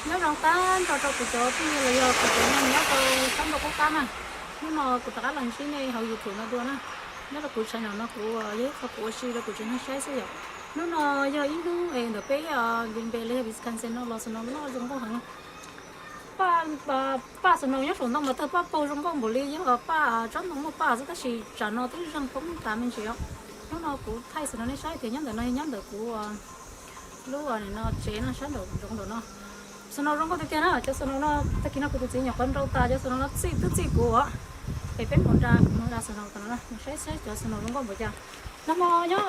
Nyob zoo tag nrho rau kuv cov phooj ywg los yog kuv cov neeg nyob rau sab ntuj qub qab na. Hnub no kuv rov qab los ntsib nej hauv YouTube no dua na. Nyob rau kuv channel no kuv yog ib qho kuv ua si rau kuv tsev neeg saib xwb yom. Hnub no yog ib hnub es ntawm peb Green Bay los yog Wisconsin no los snow loj zoo nkauj heev. Paj snow nyob saum ntoo mas tawg paj paug zoo nkauj npaum li yog paj tsob ntoo muaj paj xwb tab sis tsam no twb zeeg poob tas me ntsis os. Hnub no kuv thaij snow nej saib tias nyob ntawm no nyob ntawm kuv lub no tsev no sab nraum zoov nraum no. Snow zoo nkauj tiag tiag na, cov snow no tag kis no kuv tus txiv nyuam qhuav nrau tas cov snow no txij twb txij kuv os. Es peb mus nra mus nra snow tom no mus saib saib cov snow zoo nkauj npaum cas. Nag hmo nyob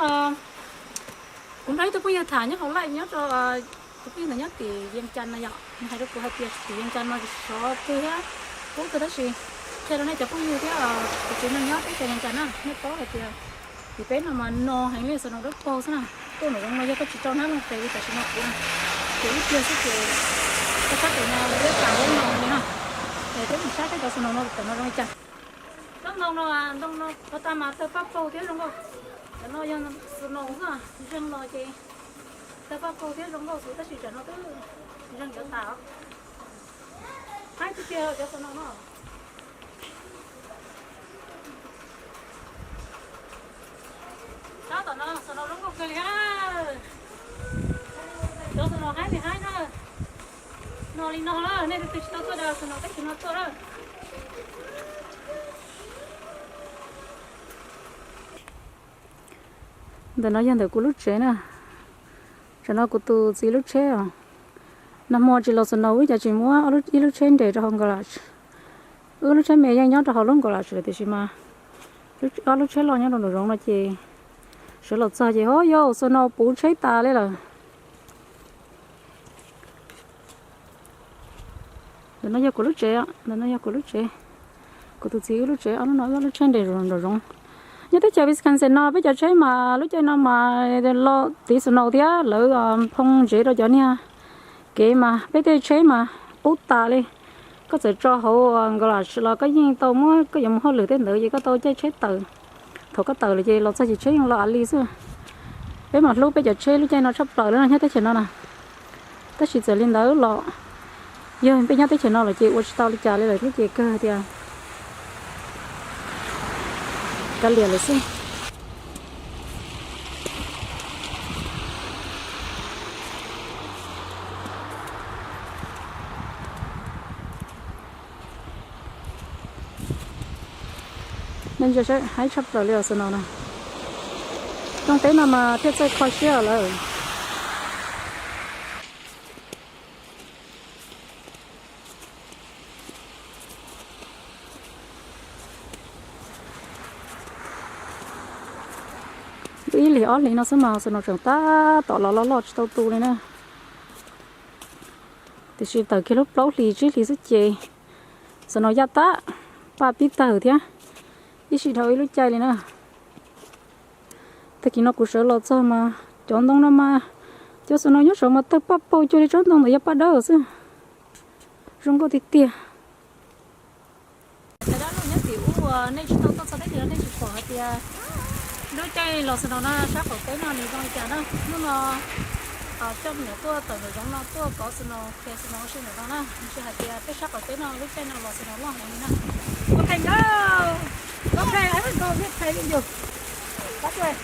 kuv nrog ib tug phooj ywg tham nyob hauv live nyob rau tus phooj ywg ntawd nyob tim Vias Cas no yom, nws hais rau kuv hais tias tim Vias Cas no sov kawg thiab kub kawg tab sis qhia rau nej cov phooj ywg thiab kuv tsev neeg nyob teb chaws Vias Cas na nej paub hais tias tim peb no mas no heev li snow dawb paug xwb na. Tuaj nraum zoov no yog koj tsis tso hnab looj tes li tam sim no kuv ces ib pliag xwb ces koj sab tes no liab tas liab no li na. Es peb mus saib saib cov snow no tam no zoo li cas. Tsob ntoo no, ntoo no qhov tas mas tawg paj paug thiab zoo nkauj. Tam no yog snow xwb, zeeg los ces tawg paj paug thiab zoo nkauj xwb tab sis tam no twb zeeg cov tas os. Haib tiag tiag cov snow no. Sab tom no snow zoo nkauj kawg li. Cov snow haib li haib na. No li no na, nej tus twg tsis tau tuaj dag snow teb chaws no tuaj na. Ntawm no yog ntawm kuv lub tsev na. Tam no kuv tus txiv lub tsheb os. Nag hmo tsis los snow wb cas tsis muab ib lub tsheb nres rau hauv garage. Wb lub tsheb me yeej nyob rau hauv lub garage lawm tiam sis mas ob lub tsheb loj nyob rau nraum zoov no ces sawv los txog ces ho yau snow puv tsheb tas li lawm. Ntawm no yog kuv lub tsev, ntawm no yog kuv lub tsev. Kuv tus txiv wb lub tsev, ob lub no wb ob lub tsheb nres nraum zoov. Nyob teb chaws Wisconsin no peb cov tsheb mas lub caij no mas los tiv snow thiab lawv phoo ntsev rau cov niag kev mas peb tej tsheb mas pub tas li. Koj txawm tso hauv garage los koj yeej tau muab koj yuav mus hauj lwm tej ntawd ces koj tau caij tsheb tawm. Thaum koj tawm lawm ces los txog ces tsheb yeej los av li xwb. Peb mas hlub peb cov tsheb lub caij no tshaj plaws li no nyob teb chaws no na. Tab sis txawm li ntawd los yog peb nyob teb chaws no lawm ces ua tsis tau li cas li lawm thiab ces kawg tias kav liam lawm xwb. Nej ntsia saib haib tshaj plaws li os snow no. Rooj teb no mas thiaj txawj kho siab lawm. Ib hlis ob hlis no xwb mas snow tseem tab tom los loj loj tsis tau tu li na. Tiam sis tawm kiag lub plaub hlis tsib hlis xwb ces snow yaj tag, paj pib tawg thiab, ib sij dhau ib lub caij li na. Tag kis no kuv sawv los txog mas cov ntoo no mas, cov snow nyob saud mas tawg paj paug cuag li tsob ntoo ntawm yog paj dawb xwb. Zoo nkauj tiag tiag. Cov dab laug nyob tim ub uas nej tsis tau tuaj txog teb chaws no nej tsis pom hais tias lub caij los snow no sab qaum teb no nws zoo li cas na. Hnub no coj me nyuam tuaj tawm nraum zoov no tuaj kov snow, khe snow ua si ntawm no na, nws tsis hais tias peb sab qaum teb no lub caij no los snow loj heev li na. Ok nkauj, ok, I will go with playing you. That way.